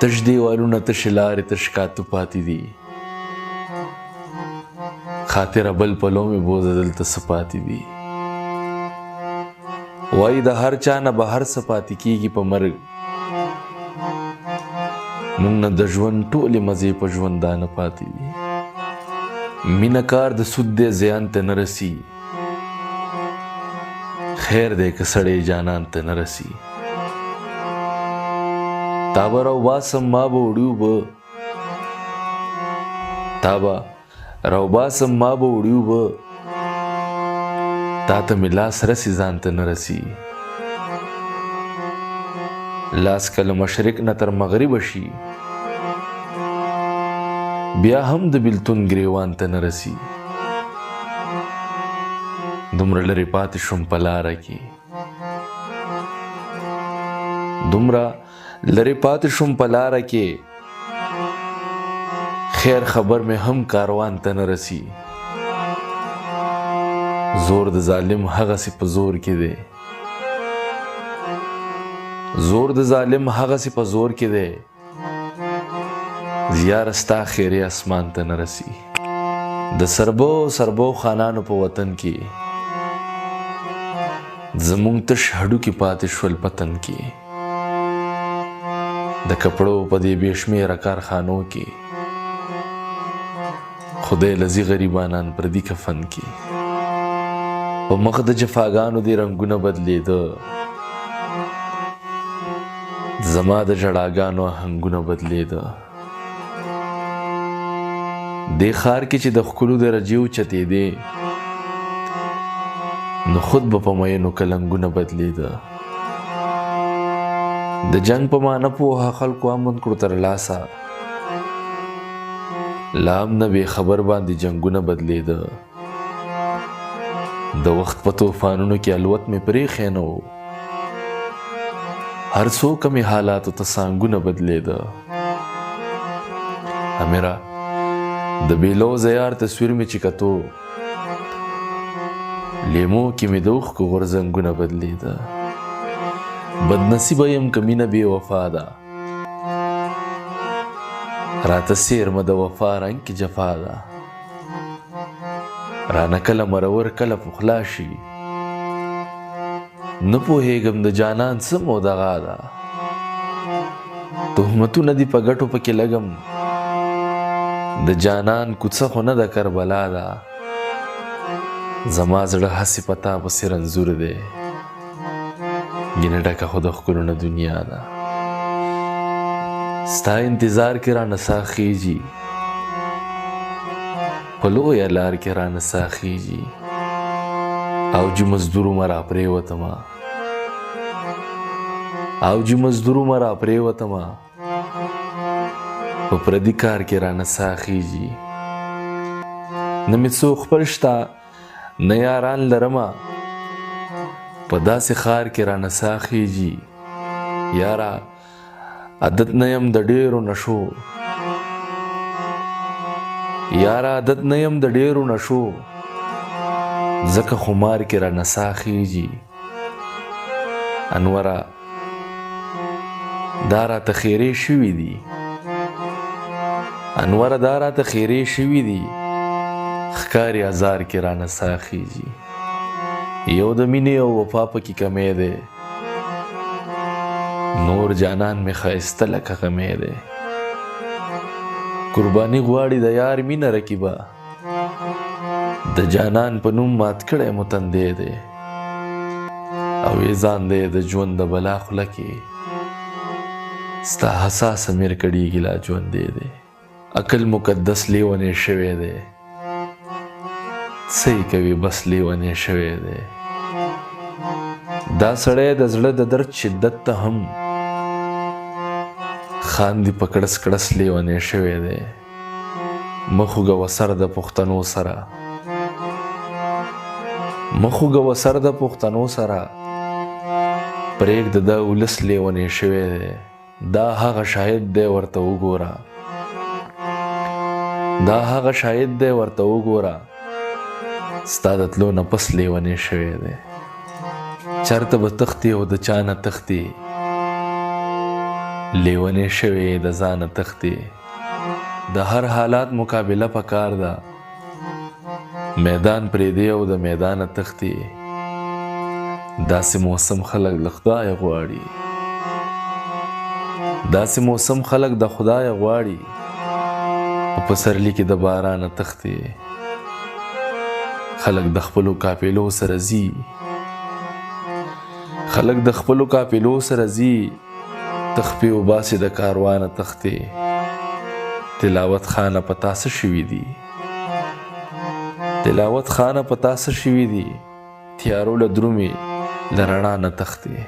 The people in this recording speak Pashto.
تش دیوالونه، تشې لارې، تش کاتو پاتې دي. خاطره بل پلو مې بوځه، دلته څه پاتې دي؟ وایي د هر چا نه به هر څه پاتې کیږي په مرګ، مونږ نه د ژوند ټولې مزې په ژوندانه پاتې دي. مینه کار د سود دی، زیان ته نه رسی، خیر دی که سړی جانان ته نه رسی. تا به راوباسم ما به وړي اوبه، تا به راوباسم ما به وړي اوبه، تا ته مې لاس رسی ځان ته نه رسی. لاس که له مشرق نه تر مغربه شي، بیا هم د بلتون ګریوان ته نه رسی. دومره لرې پاتې شوم په لاره کې، دومره لرې پاتې شوم په لاره کې، خیر خبر مې هم کاروان ته نه رسی. زور د ظالم هغسې په زور کې دی، زور د ظالم هغسې په زور کې دی، زیاره ستا خیرې اسمان ته نه رسی. د سربو سربو خانانو په وطن کې زمونږ تش هډوکي پاتې شول په تن کې. د کپړو په دې بې شمېره کارخانو کې خدای لذي غریبانان پردي کفن کې. په مخ د جفاګانو دې رنګونه بدلېده، زما د ژړاګانو آهنګونه بدلېده. دې ښار کې چې د ښکلو درجې اوچتېدې، نو خود به په مینو کلنګونه بدلېده. د جنګ په معنی پوهه خلکو امن کړو تر لاسه، له امنه بې خبر باندې جنګونه بدلېده. د وخت په طوفانونو کې الوت مې پرېښی نه و، هر څو کمې حالاتو ته څانګونه بدلېده. امیره د بیلو زیار تصویر مې چې کتو، لیمو کې مې د اوښکو غورځنګونه بدلېده. بدنصیبه یم که مینه بې وفا ده، راته څېرمه د وفا رنګ کې جفا ده. رانه کله مرور کله پخلا شي، نه پوهېږم د جانان څه مودغا ده. تهمتونه دي په ګټو پکې لګم، د جانان کوڅه خو نه د کربلا ده. زما زړه هسې په تا پسې رنځور دی، ګینه ډکه خو د ښکلو نه دنیا ده. ستا انتظار کې رانه ساه خیژي، په لویه لار کې رانه ساه خیژي. او جي مزدورو مه راپرېوتمه، او جي مزدورو مه راپرېوتمه، په پردي کار کې رانه ساه خیژي. نه مې څوک خپل شته نه یاران لرمه، په داسې ښار کې رانه ساه خیژي. یاره عادت نه یم د ډېرو نشو، یاره عادت نه یم د ډېرو نشو، ځکه خمار کې رانه ساه خیژي. انوره دا راته خیرې شوي دي، انوره دا راته خیرې شوي دي، ښکاري ازار کې رانه ساه خیژي. یو د مینې او وفا پکې کمی دی، نور جانان مې ښایسته لکه غمی دی. قرباني غواړي د یار مینه رقیبه، د جانان په نوم مات کړی مو تندی دی. او یې ځان دی د ژوند د بلا خوله کې، ستا حساسه میر کړیږي لا ژوندی دی. عقل مقدس لیونی شوی دی، څه یې کوي بس لیونی شوی دی. دا سړی د زړه د درد شدت ته هم خاندي په کړس کړس لیونی شوی دی. مه خوږوه سر د پښتنو سره، مه خوږوه سر د پښتنو سره، پرېږده دا ولس لیونی شوی دی. دا هغه شاهد دی ورته وګوره، دا هغه شاهد دی ورته وګوره، ستا د تلو نه پس لیونی شوی دی. چرته به تښتې او د چا نه تښتې، لیونی شوی د ځانه تښتې. د هر حالات مقابله پکار ده، میدان پرېږدې او د میدانه تښتې. داسې موسم خلک له خدایه غواړي، داسې موسم خلک د خدایه غواړي، په پسرلي کې د بارانه تښتې. خلک د خپلو قافلو سره ځي، خلک د خپلو قافلو سره ځي، ته خپې وباسې د کاروانه تښتې. تلاوت خانه په تا څه شوي دي، تلاوت خانه په تا څه شوي دي، تیارو له درومې له رڼا نه تښتې.